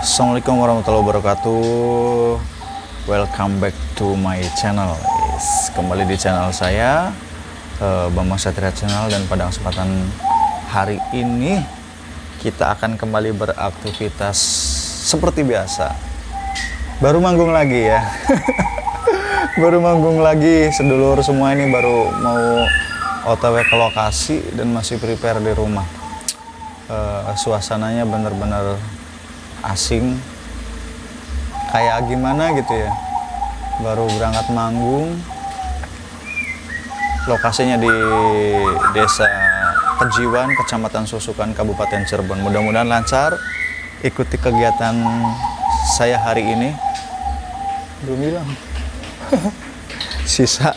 Assalamualaikum warahmatullahi wabarakatuh. Welcome back to my channel. Yes, kembali di channel saya, Bambang Satria Channel. Dan pada kesempatan hari ini kita akan kembali beraktivitas seperti biasa. Baru manggung lagi ya. Baru manggung lagi, sedulur semua. Ini baru mau OTW ke lokasi dan masih prepare di rumah. Suasananya bener-bener asing, kayak gimana gitu ya. Baru berangkat manggung, lokasinya di Desa Kejiwan, Kecamatan Susukan, Kabupaten Cirebon. Mudah-mudahan lancar. Ikuti kegiatan saya hari ini. Belum hilang sisa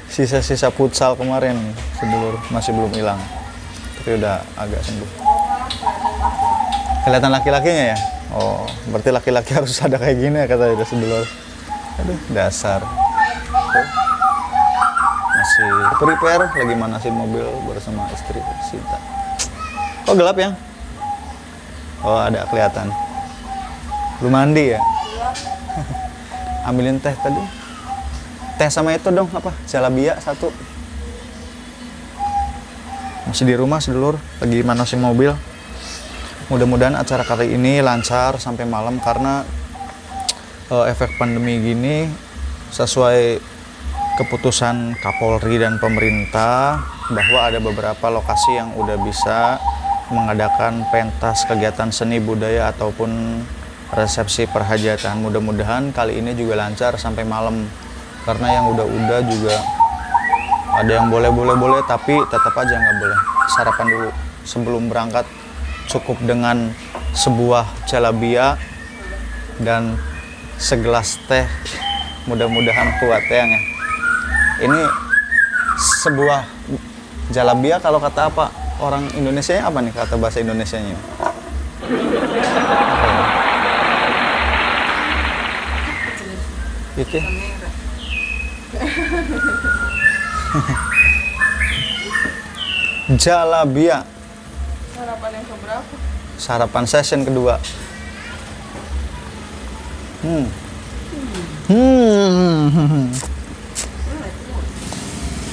sisa sisa futsal kemarin, sedulur, masih belum hilang, tapi udah agak sembuh. Kelihatan laki-lakinya ya. Oh, berarti laki-laki harus ada kayak gini ya, kata itu sedulur. Aduh, dasar. Tuh. Masih prepare, lagi manasin mobil bersama istri Sinta. Kok gelap ya? Oh, ada kelihatan. Belum mandi ya? Ambilin teh tadi, teh sama itu dong, apa, jalabia satu. Masih di rumah, sedulur, lagi manasin mobil. Mudah-mudahan acara kali ini lancar sampai malam karena efek pandemi gini, sesuai keputusan Kapolri dan pemerintah bahwa ada beberapa lokasi yang udah bisa mengadakan pentas kegiatan seni budaya ataupun resepsi perhajatan. Mudah-mudahan kali ini juga lancar sampai malam karena yang udah-udah juga ada yang boleh-boleh boleh, tapi tetap aja nggak boleh. Sarapan dulu sebelum berangkat, cukup dengan sebuah jalabia dan segelas teh. Mudah-mudahan kuat ya, Yang ya. Ini sebuah jalabia, kalau kata apa orang Indonesia apa nih, kata bahasa Indonesianya apa ya? Itu ya? Jalabia. Sarapan yang keberapa? Sarapan session kedua.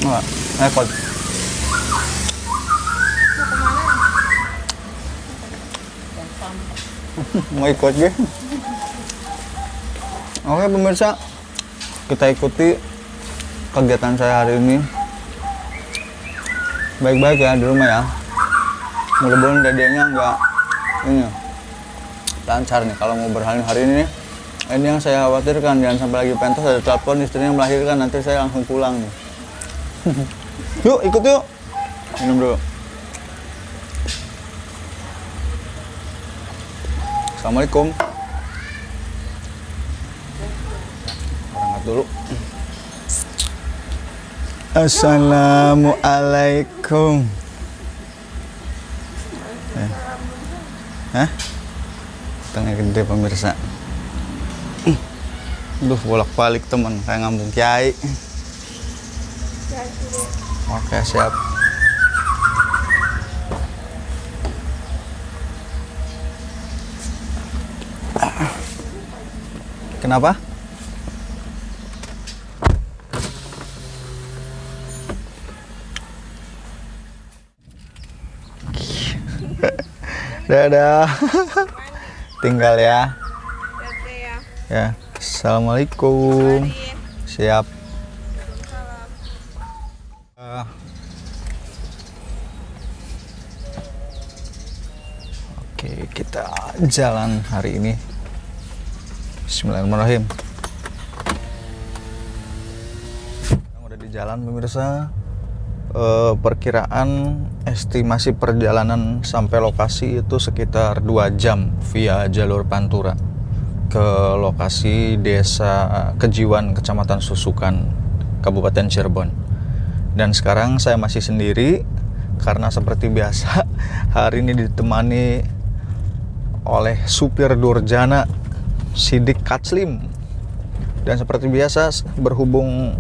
Wah, ekot. Mau kemana? Mau ikut gue? Oke pemirsa, kita ikuti kegiatan saya hari ini. Baik-baik ya di rumah ya. Mudah-mudahan dedeknya nggak ini, lancar nih kalau mau berhalin hari ini nih. Ini yang saya khawatirkan, jangan sampai lagi pentas ada telepon istrinya melahirkan, nanti saya langsung pulang nih. Yuk, ikut yuk. Minum dulu. Assalamualaikum. Berangkat dulu. Assalamualaikum. Eh. Hah? Tengah gede, pemirsa. Duh, bolak-balik teman, kayak ngambung kiai. Oke, siap. Kenapa? Dadah. Tinggal ya. Tete ya. Ya. Assalamualaikum. Siap. Oke, kita jalan hari ini. Bismillahirrahmanirrahim. Udah di jalan pemirsa. Perkiraan estimasi perjalanan sampai lokasi itu sekitar 2 jam via jalur Pantura ke lokasi Desa Kejiwan, Kecamatan Susukan, Kabupaten Cirebon. Dan sekarang saya masih sendiri karena seperti biasa hari ini ditemani oleh supir Durjana Sidik Kaclim. Dan seperti biasa berhubung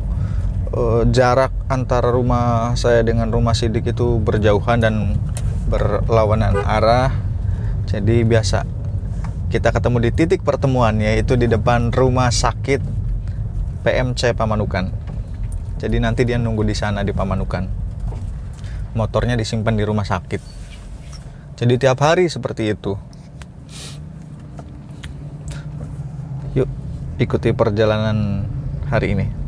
jarak antara rumah saya dengan rumah Sidik itu berjauhan dan berlawanan arah, jadi biasa Kita ketemu di titik pertemuan, yaitu di depan rumah sakit PMC Pamanukan. Jadi nanti dia nunggu di sana di Pamanukan. Motornya disimpan di rumah sakit. Jadi tiap hari seperti itu. Yuk, ikuti perjalanan hari ini.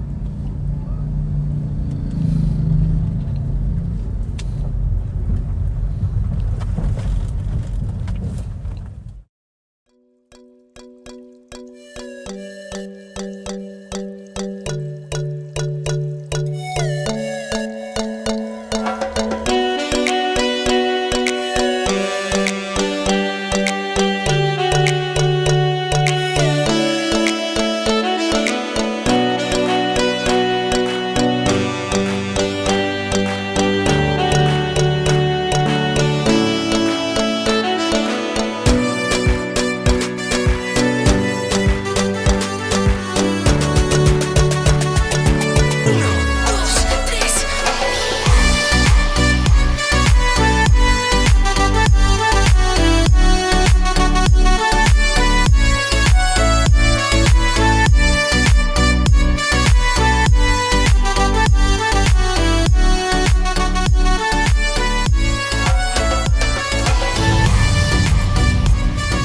Dos, tres.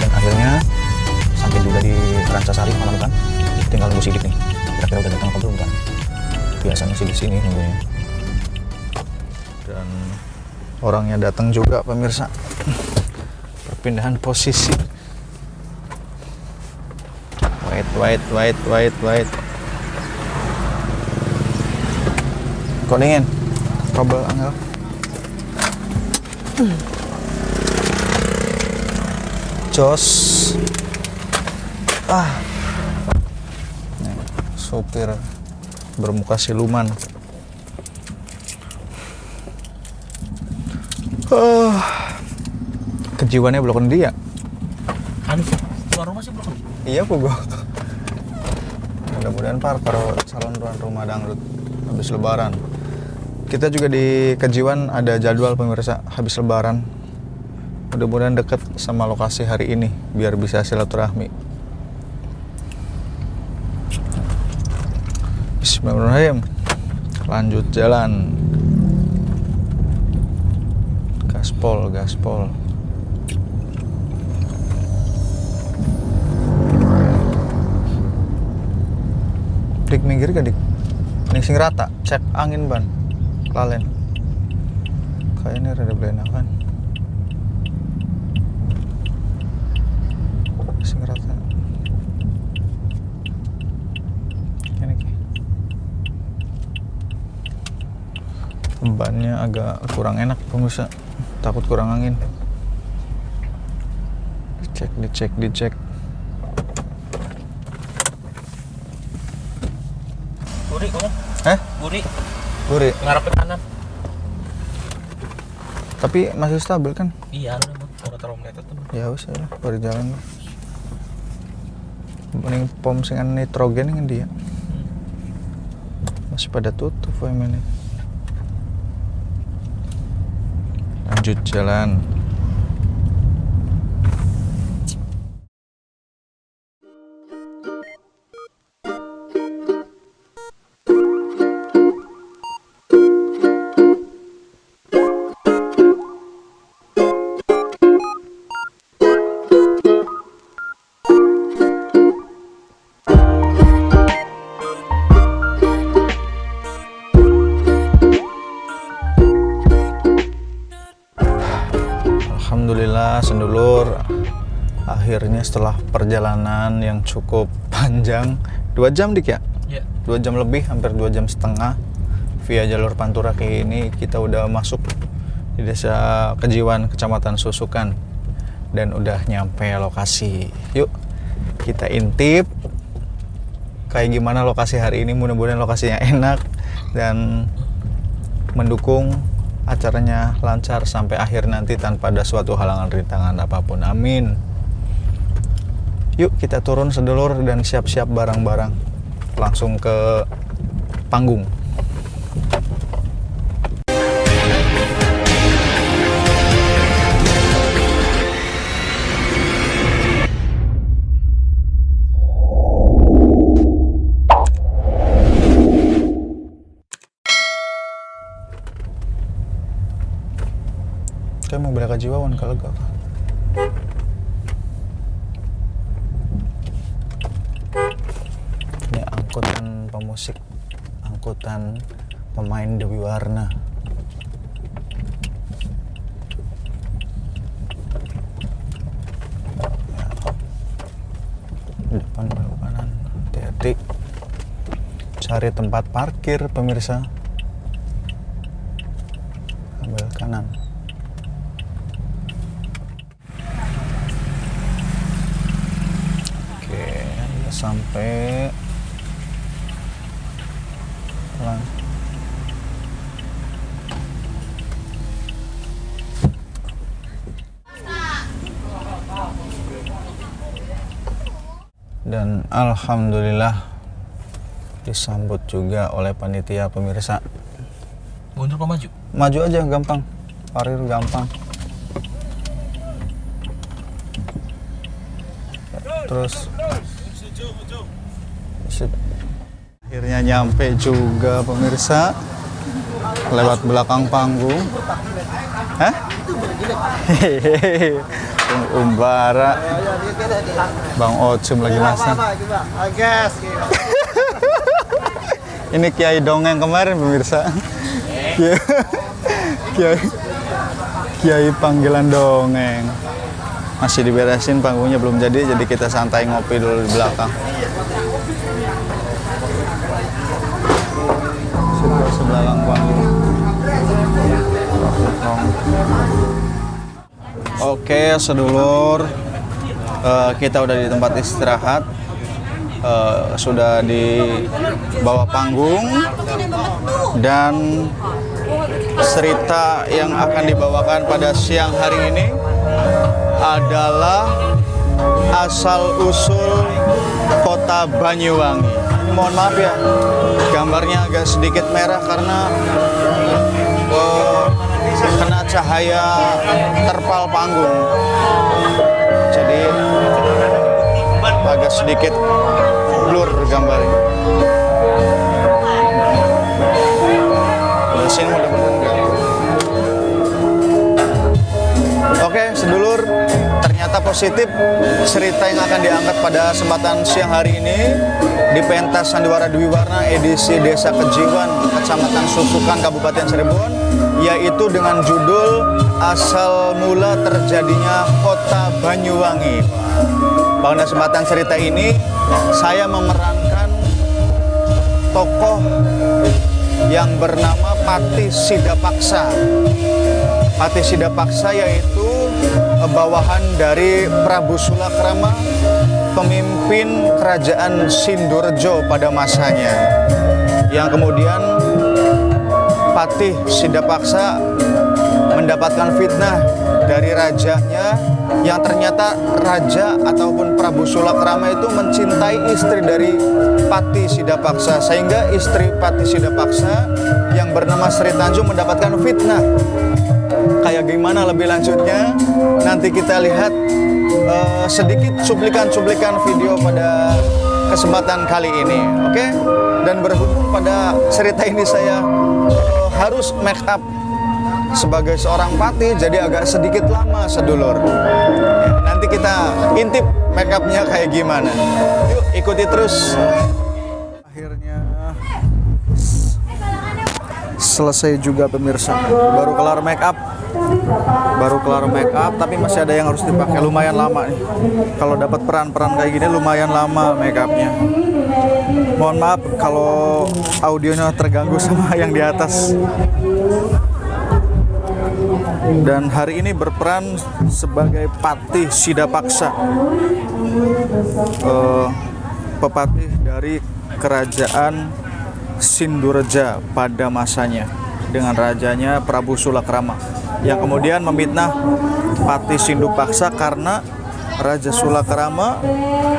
Dan akhirnya sampai juga di Rancasari Pamanukan. Tinggal nunggu Sidik nih. Kira-kira udah datang apa belum kan? Biasanya sih di sini nunggunya. Dan orangnya datang juga pemirsa. Perpindahan posisi. Wait, wait, wait, wait, wait. Kok dingin? Kabel angel. Jos. Ah. Nih, sopir bermuka siluman. Kejiwannya belum dia. Anu sih, keluar rumah sih belum. Iya, Pugo. Mudah-mudahan par karo calon tuan rumah dangdut habis lebaran. Kita juga di Kejiwan ada jadwal pemirsa habis lebaran. Mudah-mudahan deket sama lokasi hari ini biar bisa silaturahmi. Bismillahirrahmanirrahim. Lanjut jalan. Gaspol, gaspol. Dik minggir gak dik? Ning sing rata, cek angin ban. Lalen. Kayaknya rada belenakan. Sing rata. Ini ki. Bannya agak kurang enak pemirsa. Takut kurang angin. Dicek, dicek, dicek. Buri, kamu. Eh? Buri. Buri. Ngarep ke kanan. Tapi masih stabil kan? Iya, udah, udah terlalu meletot tuh. Ya wis ya, baru jalan. Mending pom sing nitrogen yang dia. Masih pada tutup ini. Lanjut jalan. Alhamdulillah sedulur, akhirnya setelah perjalanan yang cukup panjang, 2 jam dik ya? Iya. 2 jam lebih, hampir 2 jam setengah via jalur Pantura kayak ini kita udah masuk di desa Kejiwan, Kecamatan Susukan, dan udah nyampe lokasi. Yuk kita intip kayak gimana lokasi hari ini. Mudah-mudahan lokasinya enak dan mendukung acaranya lancar sampai akhir nanti tanpa ada suatu halangan rintangan apapun. Amin. Yuk kita turun sedulur dan siap-siap barang-barang langsung ke panggung. Kejiwawan kalau gak. Ini angkutan pemusik, angkutan pemain Dewi Warna. Ya. Depan belok kanan, hati-hati. Cari tempat parkir pemirsa. Ambil kanan. Oke, sampai pelan. Dan alhamdulillah disambut juga oleh panitia pemirsa. Mundur apa maju? Maju aja gampang, parkir gampang. Terus Sip. Akhirnya nyampe juga pemirsa, lewat belakang panggung. Hah? Hehehe. Umbara, Bang Ocum lagi masak. Ini Kiai dongeng kemarin pemirsa. Kiai, Kiai panggilan dongeng. Masih diberesin panggungnya belum jadi kita santai ngopi dulu di belakang. Sebelah panggung. Oke, sedulur, kita udah di tempat istirahat, sudah di bawah panggung, dan cerita yang akan dibawakan pada siang hari ini adalah asal-usul kota Banyuwangi. Ini mohon maaf ya, gambarnya agak sedikit merah karena kena cahaya terpal panggung, jadi agak sedikit blur gambarnya. Mesin mudah-mudahan enggak. Oke, sedulur, ternyata positif cerita yang akan diangkat pada kesempatan siang hari ini di pentas Sandiwara Dwi Warna edisi Desa Kejiwan, Kecamatan Susukan, Kabupaten Cirebon, yaitu dengan judul Asal Mula Terjadinya Kota Banyuwangi. Pada kesempatan cerita ini, saya memerankan tokoh yang bernama Patih Sidapaksa. Patih Sidapaksa yaitu bawahan dari Prabu Sulakrama, pemimpin kerajaan Sindurejo pada masanya. Yang kemudian Patih Sidapaksa mendapatkan fitnah dari rajanya yang ternyata raja ataupun Prabu Sulakrama itu mencintai istri dari Patih Sidapaksa, sehingga istri Patih Sidapaksa yang bernama Sri Tanjung mendapatkan fitnah. Kayak gimana lebih lanjutnya nanti kita lihat sedikit cuplikan-cuplikan video pada kesempatan kali ini, oke? Dan berhubung pada cerita ini saya harus make up sebagai seorang patih, jadi agak sedikit lama sedulur. Ya, nanti kita intip make upnya kayak gimana. Yuk ikuti terus. Akhirnya selesai juga pemirsa. Baru kelar make up. Baru kelar make up, tapi masih ada yang harus dipakai. Lumayan lama nih. Kalau dapat peran-peran kayak gini lumayan lama make upnya. Mohon maaf kalau audionya terganggu sama yang di atas. Dan hari ini berperan sebagai Patih Sidapaksa, pepatih dari kerajaan Sindureja pada masanya dengan rajanya Prabu Sulakrama, yang kemudian memitnah Patih Sindupaksa karena Raja Sulakrama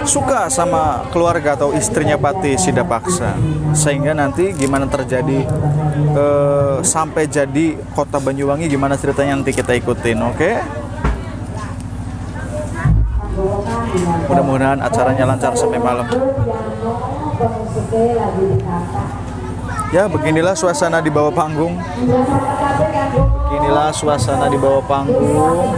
suka sama keluarga atau istrinya Patih Sidapaksa, sehingga nanti gimana terjadi sampai jadi kota Banyuwangi, gimana ceritanya nanti kita ikutin, oke? Mudah-mudahan acaranya lancar sampai malam. Ya, beginilah suasana di bawah panggung. Inilah suasana di bawah panggung.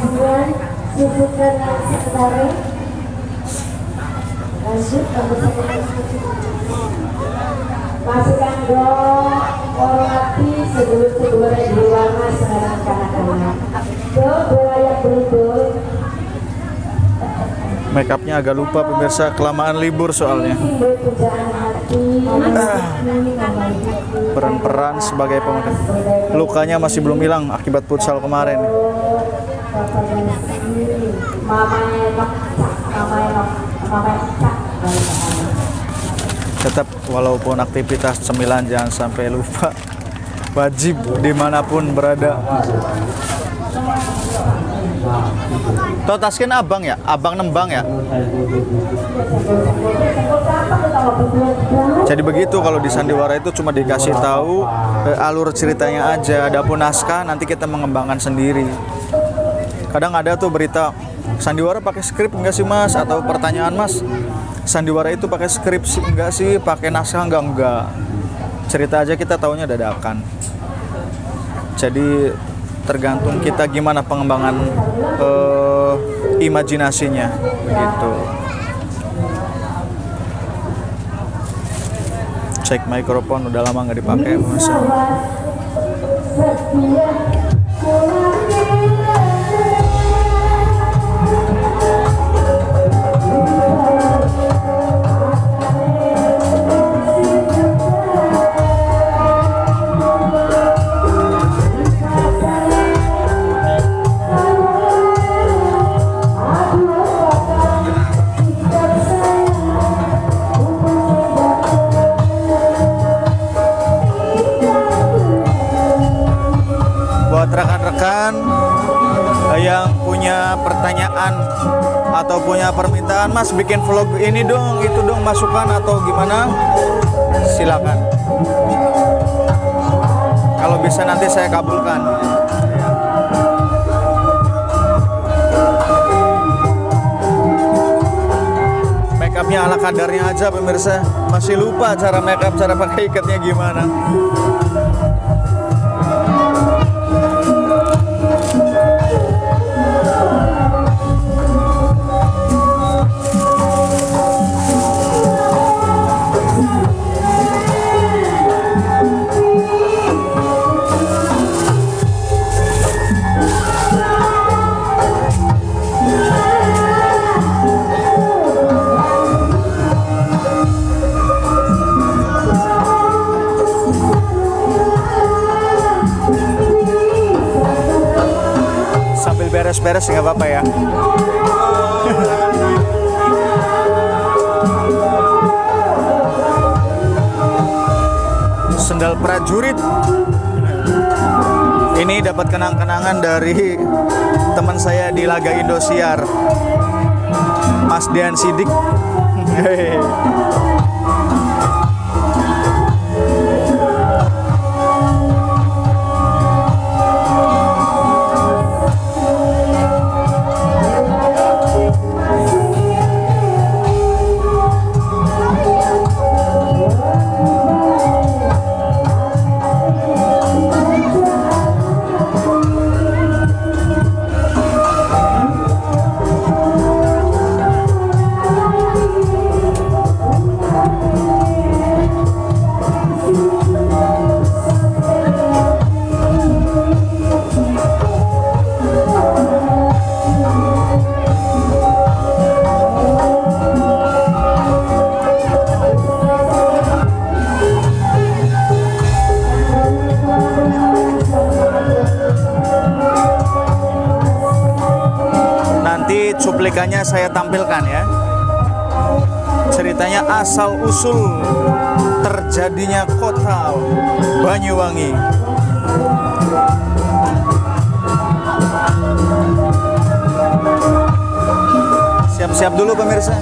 Pasukan dong, hormati sebelum-sebelumnya di warna sekarang kanak-kanak. Do, berlayak beruntung. Make upnya agak lupa pemirsa, kelamaan libur soalnya. Simbol pujaan hati. Peran-peran sebagai pemain. Lukanya masih belum hilang akibat futsal kemarin. Mama enok, mama enok, mama enok. Tetap walaupun aktivitas cemilan jangan sampai lupa. Wajib dimanapun berada. Toh taskin abang ya? Abang nembang ya? Jadi begitu kalau di sandiwara itu cuma dikasih tahu alur ceritanya aja. Adapun naskah nanti kita mengembangkan sendiri. Kadang ada tuh berita sandiwara pakai skrip enggak sih mas? Atau pertanyaan mas, sandiwara itu pakai skrip sih enggak sih? Pakai naskah enggak? Enggak. Cerita aja kita taunya dadakan. Jadi tergantung kita gimana pengembangan imajinasinya begitu. Cek mikrofon udah lama nggak dipakai pemirsa. Buat rekan-rekan yang punya pertanyaan atau punya permintaan, mas bikin vlog ini dong, itu dong, masukan atau gimana, silakan. Kalau bisa nanti saya kabulkan. Make upnya ala kadarnya aja pemirsa, masih lupa cara make up, cara pakai ikatnya gimana. Sambil beres-beres nggak apa-apa ya. Sendal prajurit. Ini dapat kenang-kenangan dari teman saya di Laga Indosiar, Mas Dian Sidik. Hehehe. Nanti cuplikannya saya tampilkan ya. Ceritanya asal usul terjadinya kota Banyuwangi. Siap-siap dulu pemirsa.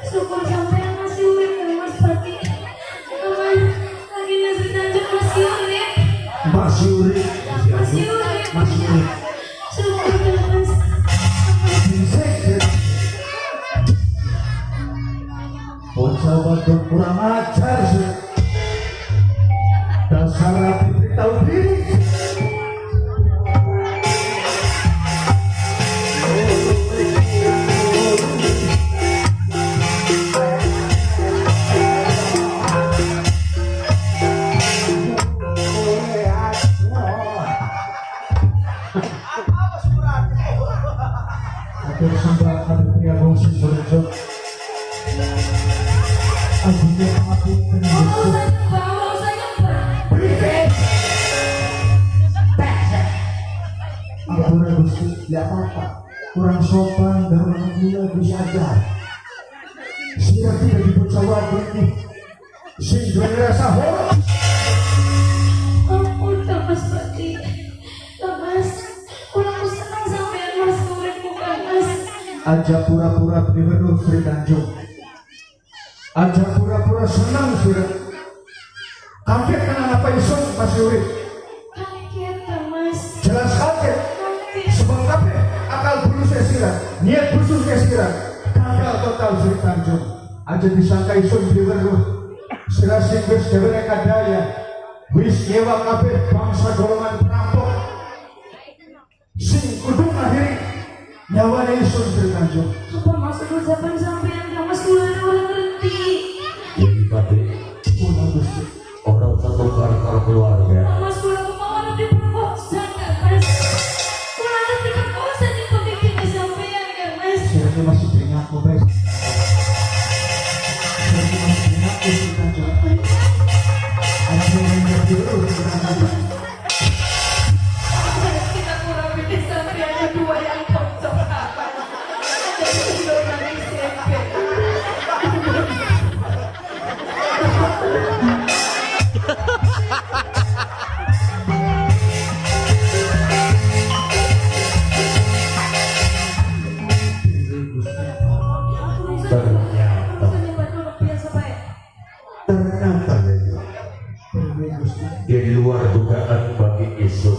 Syukur sampean masih urip ya Mas Pati. Mas, lagi Sri Tanjung masih urip. Masih urip. Masih urip. Masih urip. Syukur ya Mas. Bocah wadon kurang ajar sih. Dasar rapi tahu diri. Atur sembah kami wong Sidoarjo. Agunya pangapunten Oh, Gusti. saya nyembah, saya nyembah. Ampura Gusti, tidak apa-apa. Kurang sopan dan orang gila Gusti ajar. Sira tidak dibocah wadon nih. Sing duwe rasa hormat. Ampun, Kak Mas Pati. Kak Mas, kurang senang sampean Mas urip bukan Mas. Aja pura-pura beli weruh Sri Tanjung. Aja pura-pura senang sira. Kaget kenang apa isun masih urip. Kaget Kak Mas. Jelas kaget. Kaget. Sebab kabeh akal bulusnya sira, niat busuknya sira, gagal total Sri Tanjung. Aja disangka isun beli weruh. Sira sing wis dhewe kadaya. Wis nyewa kabeh bangsa golongan perampok. Sing kudu ngakhiri nyawane isun Sri Tanjung. Apa maksud ucapan sampean Kak Mas kula ora ngerti. Ya iki Kula Gusti. ora usah tubar karo keluarga. Kak Mas kula kemauan diperkosa Kak Mas. Kula arep diperkosa di pemimpin sampean Kak Mas. Sirane masih beli ngaku guys. Sirane masih beli ngaku Sri Tanjung. Aja yang dulu Sri Tanjung. Kita kurang pilih sampean dua yang cocok apa? Ada golongan SMP. Ternyata ternyata di luar dugaan bagi isun.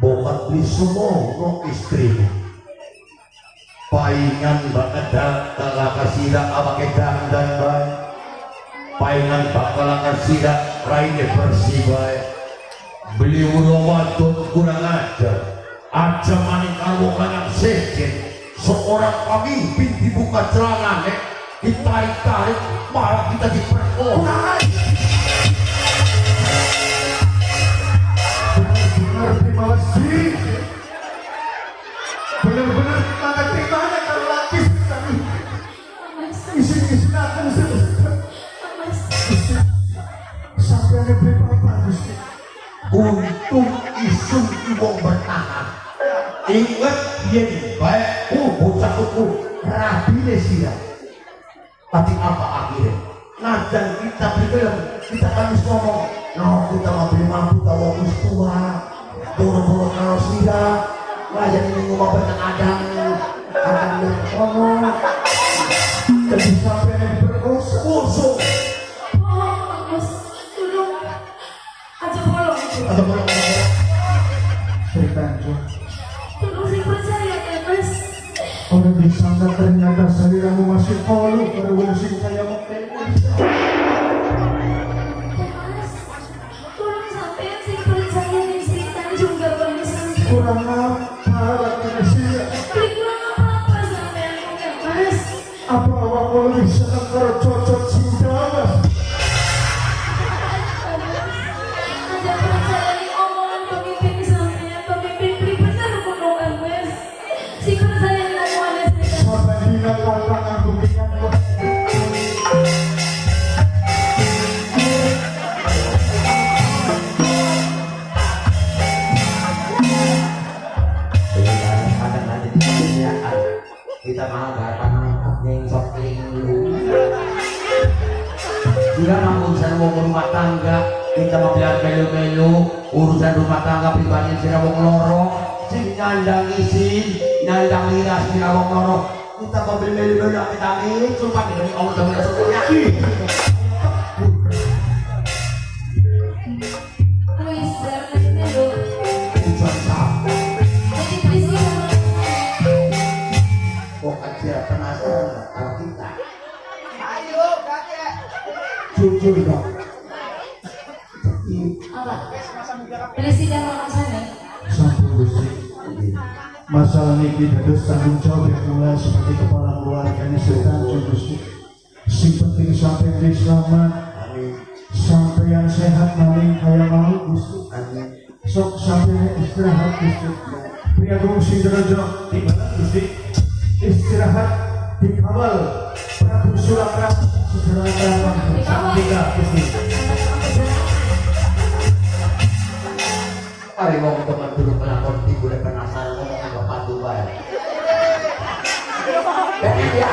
Bokat beli semono istrimu. Paingan banget bakal kasira awake dandan bae. Paingan bakal kasira raine bersih bae. Beli wadon kurang ajar. Aja maning karo lanang sejen. Seorang pemimpin dibuka celanane, ditarik-tarik, malah kita diperkosa. Benar-benar terima kasih. Benar-benar tanda terimanya kalau laki Sri Tanjung. Isin-isin aku Sri Tanjung. Sampai ada beli apa Gusti? Untung isun wong bertahan. Ingat yen bae bocah ku rabine sira. Tapi apa akhirnya? Najan kita beli kita kan wis ngomong, no kita mah beli mampu ta wong wis tua. Boro-boro karo sira, layani ning omah berkadang kadang yang kono. Jadi sampai yang diperkosa. Busuk. Oh, Mas, tolong. Aja bolong. Atau bolong. Sri Tanjung. Tolong sing percaya ya, Mas. Orang disangka ternyata saliramu masih kolu baru wong sing kaya mengkene. Mas, tolong sampean sing percaya ning Sri Tanjung karo Mas. Kurang apa lagi sih? Beli kurang apa-apa sampean kok ya, Mas. Apa awakmu lebih seneng karo cocot sing dawas? Aja percaya ning omongan pemimpin sampean, pemimpin beli bener kuno kan, Mas. Sing percaya ning omongan Sri Tanjung. Sampai dina kakak nganggo minyak kok. Kadang nanti di pemilihan kita mau garapan nyengok lu. Juga mah urusan wong rumah tangga kita mau biar melu-melu urusan rumah tangga pribadi sira wong loro sing nyandang isin nyandang liras sira wong loro. Kita mobil melu-melu amit-amit, sumpah demi Allah demi Rasulullah. Wis bareng lho. Jadi peristiwa Kok aja penasaran kalau kita. Ayo kakek. Jujur dong. Apa? Peristiwa sana. Sampun Gusti. Masalah niki dados tanggung jawab yang mulai sebagai kepala keluarganya Sri Tanjung Gusti. Sing penting sampai beli selamat, Amin. sampai yang sehat maling kaya mau Gusti. Amin. Sok sampai istirahat Gusti. Pria gung sing deraja Di mana Gusti? istirahat dikawal Prabu Surakarta sejarah keraton. Saktika Gusti. Mari wong teman dulu pelakon timbul penasaran ngomong nggak pandu bae. Iya.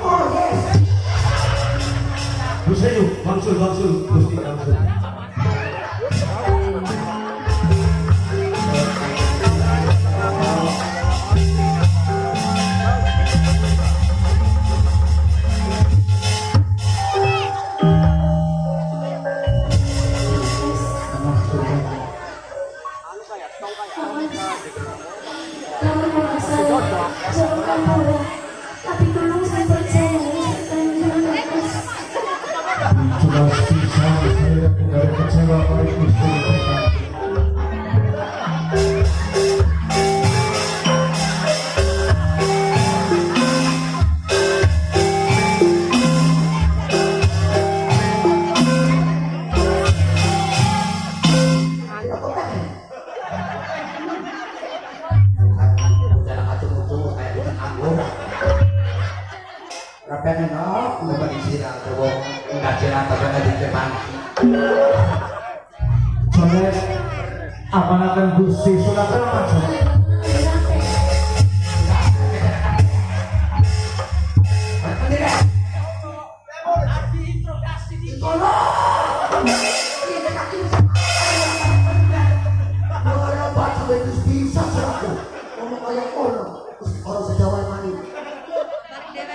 Oh yes. Gusti yuk, bangsul bangsul Gusti bangsul. Kamu merasa jangan kamu, tapi tolong saya percaya Sri Tanjung Mas. Jelas bisa saya tidak kecewa baik Gusti mereka. Jalan kacung-kacung kayak bukan anggora. Rapengen no, nggak sirah atau nggak sirah atau nggak di depan. Soalnya amanatan Gusti Surakarta Jone.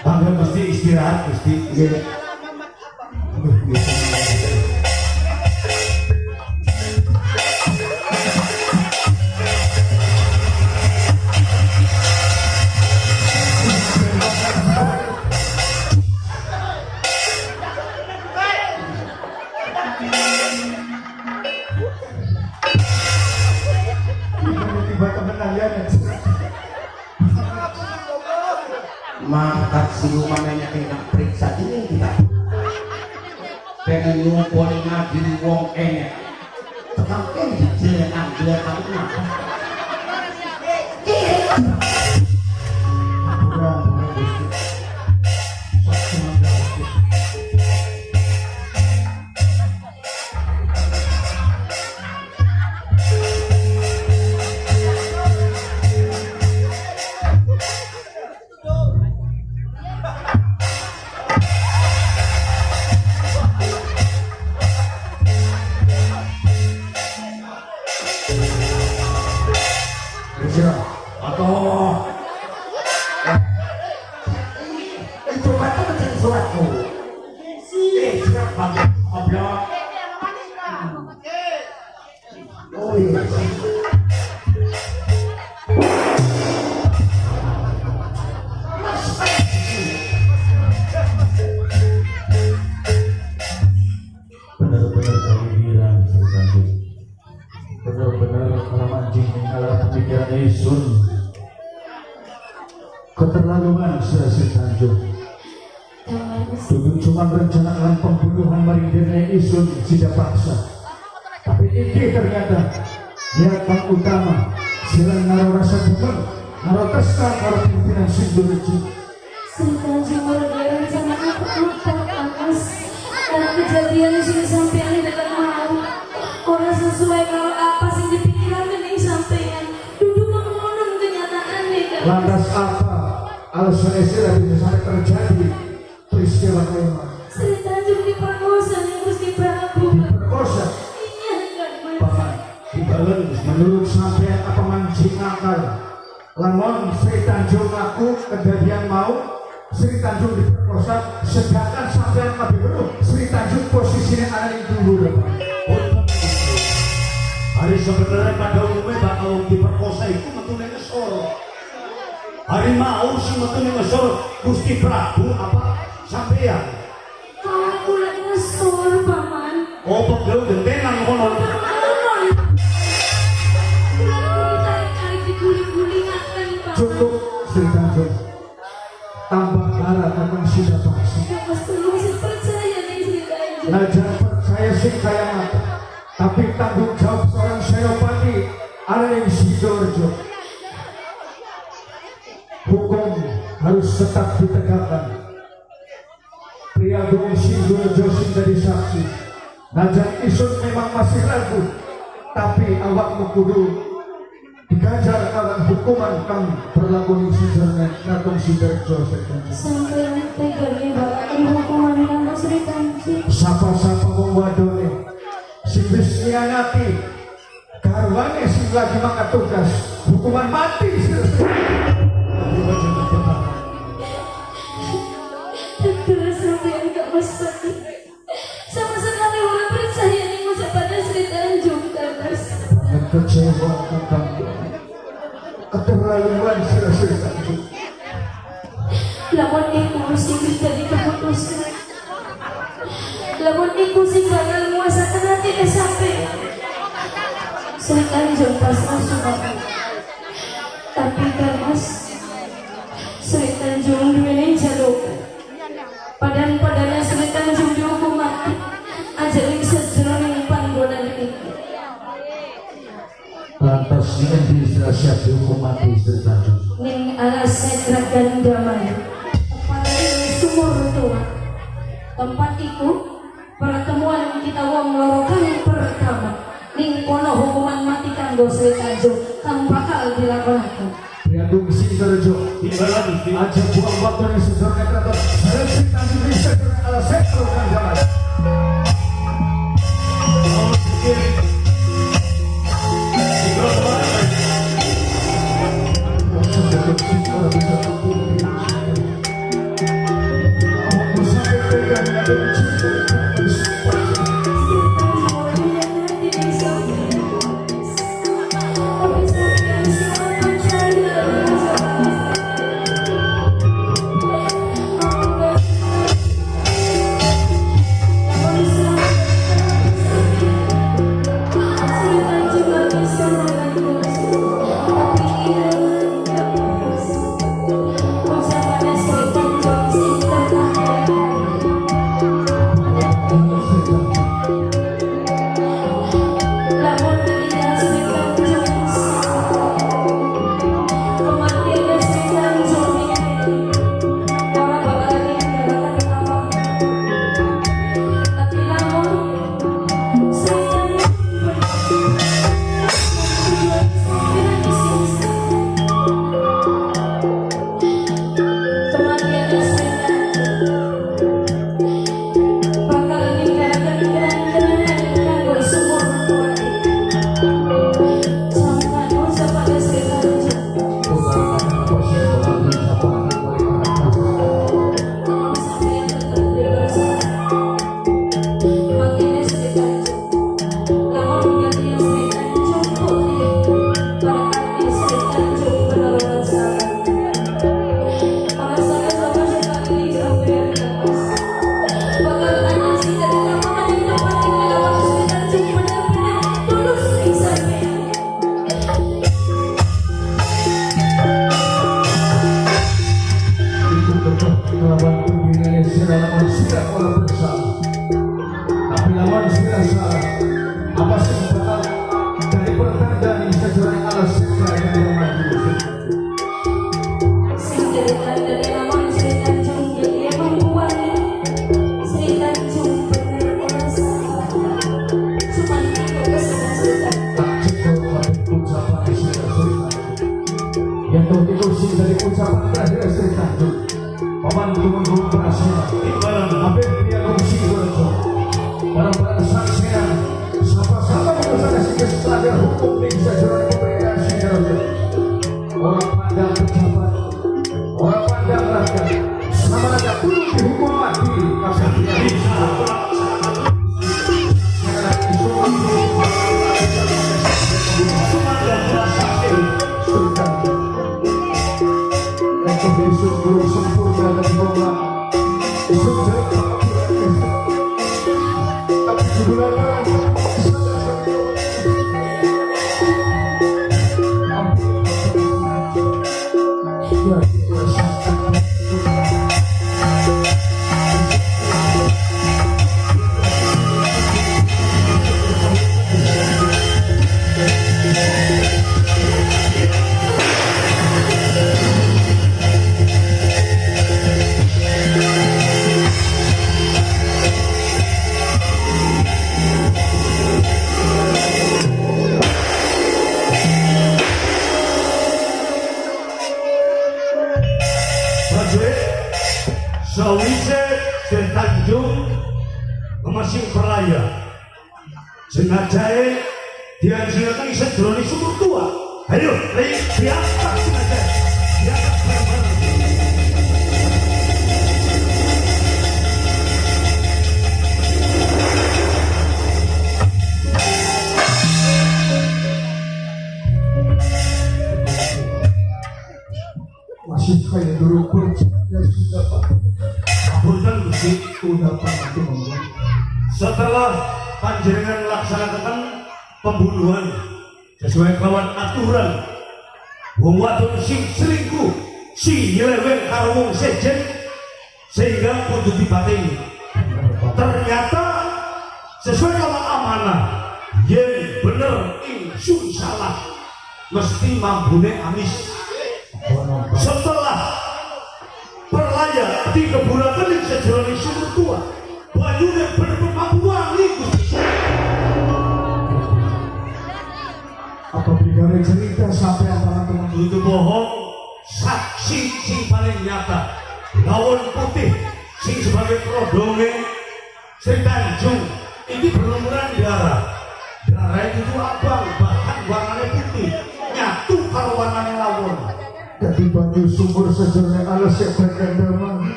Bangga Gusti istirahat Gusti. Tiba temenan ya. Mangkat silumannya kena periksa ini kita pengen ngumpulin ngadili wong enek tekan kene dijelekan jelekan Kurang Gusti. Sok semangat Gusti. Atau itu batu mencari suratku. Surat bangga goblok. Oh iya. Benar-benar kepikiran Sri Tanjung. Benar-benar para mancing mengalah pemikiran Isun. Keterlaluan Sri Tanjung. Duduk cuma rencanakan pembunuhan maring dene Isun tidak paksa. Tapi ini ternyata niatan utama sila naro rasa demen, naro tresna karo pimpinan Sindurejo. Sri Tanjung ora rencana apa-apa Mas. Karena kejadian sing sampean dekat mau ora sesuai karo apa sing dipikiran ning sampean. Duduk ngono kenyataane kan. Lantas apa alasan sila bisa sampai terjadi peristiwa kayak Sri Tanjung diperkosa ning Gusti Prabu. Diperkosa? Iya kan Mas. Bakal Lamun Sri Tanjung ngaku kejadian mau Sri Tanjung diperkosa, sedangkan sampean kabeh weruh Sri Tanjung posisinya ana ning dhuwur. Boten, Gusti. Hari sebenarnya pada umumnya bakal wong diperkosa iku metune ngesor. Hari mau sing metune ngesor Gusti Prabu apa sampean? Kau kula ngesor, Paman. Oh, pegel gentenan kono. Paman. Kula ditarik-tarik diguling-gulingaken, Paman. Cukup, Sri Tanjung. Tambah lara kakang sida paksi. Mas tulung sing percaya ning Sri Tanjung. Najan percaya sing kaya ngapa, tapi tanggung jawab seorang senopati ada ning Sidoarjo. Hukum harus tetap ditegakkan. Priagung Sidoarjo sing dadi saksi. Najan isun memang masih ragu, tapi awakmu kudu diganjar kalawan hukuman kang berlaku ning Sidoarjo, Kraton Sidoarjo, Sri Tanjung. Sampeyan tega nyebaken hukuman kanggo Sri Tanjung. Sapa-sapa wong wadone sing wis ngianati garwane sing lagi mangkat tugas, hukuman mati sira. Terus sampeyan gak Mas Pati. Sama sekali ora percaya ning ucapane Sri Tanjung, kan Mas. Banget kecewa kakang, keterlaluan sira, Sri Tanjung. Lamun iku sing wis dadi keputusan. Lamun iku sing bakal nguasakan atine sampeyan. Sri Tanjung pasrah sumakan. Tapi kan Mas, Sri Tanjung duweni jalukan. Padan-padane Sri Tanjung dihukum mati aja ing sajroning panggonan iki. Lantas endi sira siap dihukum mati, Sri Tanjung? Ning alas Setra Gandamaya, tempat ing sumur tua. Tempat iku pertemuan kita wong loro kang pertama. Ning kono hukuman mati kanggo Sri Tanjung kang bakal dilakonake. Priagung Sidoarjo. Timbalan, Gusti. Aja buang waktu ning Sidoarjo Kraton. Sri Tanjung di Sidoarjo alas Setra Gandamaya. Oh, pikir. Sikro kemana? Bisa Awakmu sampai tega ngadepi cinta. Sri Tanjung ora ngerti ning sampeyan. Tapi sampeyan sing ora percaya karo Aku gak. Lamun Sri Tanjung gak bisa mengaku. Tapi ingat, Mas, ucapannya Sri Tanjung sing terakhir. Lamun ketika Sri Tanjung kematian Sri Tanjung ini ora bakal ninggalaken awak. Tapi lamun Sri Tanjung tujuan sampeyan isin, kematian Sri Tanjung bakal ninggalaken kenang-kenangan kanggo sumur tua iki. Camkan ucapan Sri Tanjung. Lamun sampeyan tetep bersalah, matine Sri Tanjung. Lamun ganti Sri Tanjung putih, berarti Sri Tanjung benar-benar salah. Ora salah sama sekali sampeyan, Mas. Bakal ana sing dadi tambahan ing tempat iki lamun Sri Tanjung benar-benar tulus ing sampeyan. Iku tetep nglawan tudingane sira lamun sira ora bersalah. Tapi lamun sira salah, apa sing bakal dadi pertanda ning sajroning alas Setra Gandamaya? Sing dadi tandane lamun Sri Tanjung ya emang kuat. Sri Tanjung bener ora salah. Cuman iku pesan Sri Tanjung. Tak cekel kabeh ucapan sira, Sri Tanjung. Yen toh iku sing dadi ucapan terakhir Sri Tanjung, Paman Tumenggung Prasena. Timbalan. Kabeh Priagung Sidoarjo, barang-barang saksian, sapa-sapa manusia sing wis melanggar hukum ing sajroning pemerintahan Sidoarjo. Ora Sawise Sri Tanjung memasing perlaya. Jenazahnya dianjurkan sejroning sumur tua. Ayo, ayo diangkat jenazah. Diangkat bareng-bareng. Masih kayak dulu percaya sudah Pak. Punten Gusti, Udah Pak itu ngomong. setelah panjenengan melaksanakan pembunuhan sesuai kelawan aturan, wong wadon sing selingkuh sing nyeleweng karo wong sejen sehingga kudu dipateni. Ternyata sesuai kelawan amanah, yen bener ingsun salah mesti mambune amis. Setelah perlaya dikeburaken ing sejroning sumur tua, banyune bener-bener mambu wangi, Gusti. Apa beli cerita sampai teman-teman? Itu bohong. Saksi sing paling nyata, lawon putih sing sebagai prodonge Sri Tanjung ini berlumuran darah. Darah itu tuh abang, bahkan warnanya putih nyatu karo warnanya lawon. Jadi banyu sumur sejroning alas yang bergandama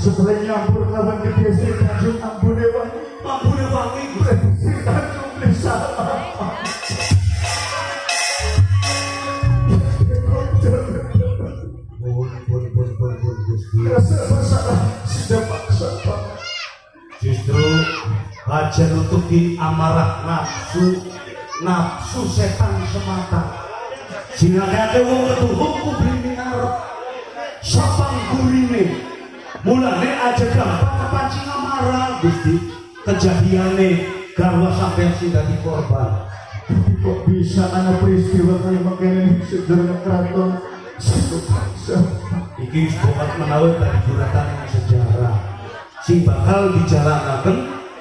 setelah nyampur lawan gede Sri Tanjung ambune wangi. Mambune wangi, Gusti. Sri Tanjung beli salah. Pun pun pun pun pun Gusti. Rasa bersalah sudah paksa Pak. Justru aja nutupi amarah nafsu, nafsu setan semata. Sing akeh wong ketuhuk ku beli ngarep sapang gurine. Mulane aja gampang kepancing amarah, Gusti. Kejadiane garwa sampean sing dadi korban. Tapi kok bisa ana peristiwa kaya mangkene ning sejroning keraton satu paksa? Iki wis bokat menawa dadi guratan sejarah sing bakal dijalanaken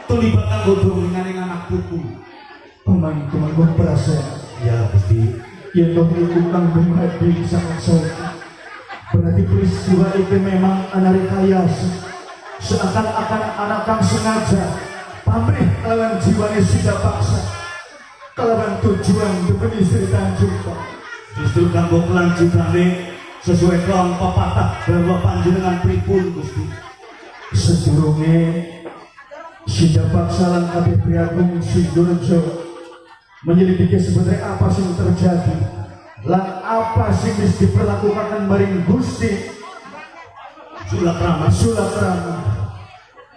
tuli bakal godhong ning anak putu. Paman Tumenggung Prasena, Ya Gusti. Yen toh iku kang dumadi sangat saiki, berarti peristiwa itu memang ana rekayasa, seakan-akan anak kang sengaja pamrih lawan jiwane sida paksa kelawan tujuan demi Sri Tanjung, Pak. Justru kanggo kelanjutane sesuai kelawan pepatah bahwa panjenengan pripun, Gusti? Sedurunge Sida Paksa lan kabeh Priagung Sidoarjo menyelidiki sebenarnya apa sing terjadi lan apa sing wis diperlakukan maring Gusti Sulakrama. Sulakrama,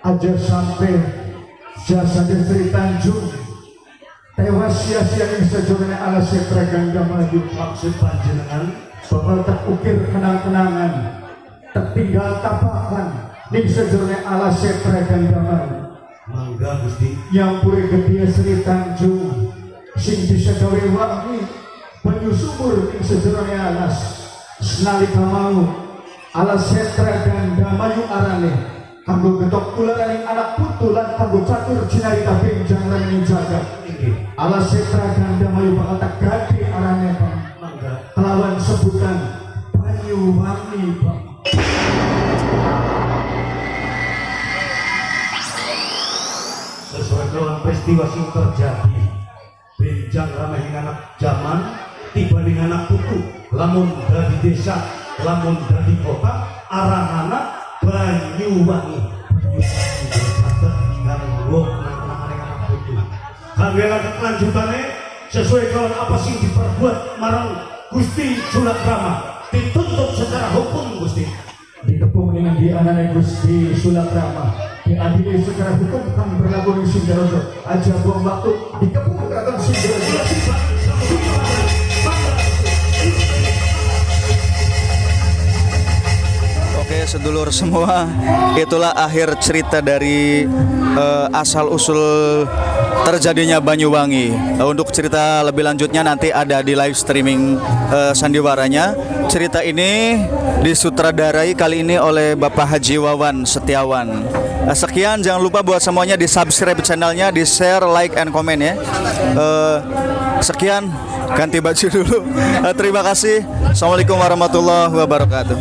aja sampai jasa Sri Tanjung tewas sia-sia ing sejroning alas Setra Gangga Maju. Maksud panjenengan? Bakal tak ukir kenang-kenangan, tertinggal tapakan ning sejroning alas Setra Gangga Maju. Mangga, Gusti. Nyampure gede Sri Tanjung sing bisa gawe wangi banyu sumur ing sejroning alas nalika mau alas Setra Gandamayu arane kanggo getok tularaning anak putu lan kanggo catur cinarita benjang ing jagat. Inggih. Alas Setra Gandamayu bakal tak ganti arane, Pak, Mangga. Kelawan sebutan Banyuwangi, Pak. Sesuai dengan peristiwa sing terjadi, benjang ramai ing anak jaman tiba ning anak putu, lamun dari desa lamun dari kota aranana Banyuwangi. Banyuwangi kanggo kenang-kenangan ing anak putu, kanggo kelanjutane sesuai dengan apa sing diperbuat marang Gusti Sulakrama dituntut secara hukum, Gusti. Dikepung dengan di anane Gusti Sulakrama diadili secara hukum kang berlaku ning Sindaraja. Aja buang waktu, dikepung keraton Sindaraja. Oke, sedulur semua, itulah akhir cerita dari asal usul terjadinya Banyuwangi. Untuk cerita lebih lanjutnya nanti ada di live streaming sandiwaranya. Cerita ini disutradarai kali ini oleh Bapak Haji Wawan Setiawan. Sekian, jangan lupa buat semuanya di subscribe channelnya, di share, like, and comment ya. Sekian, ganti baju dulu. Terima kasih. Assalamualaikum warahmatullahi wabarakatuh.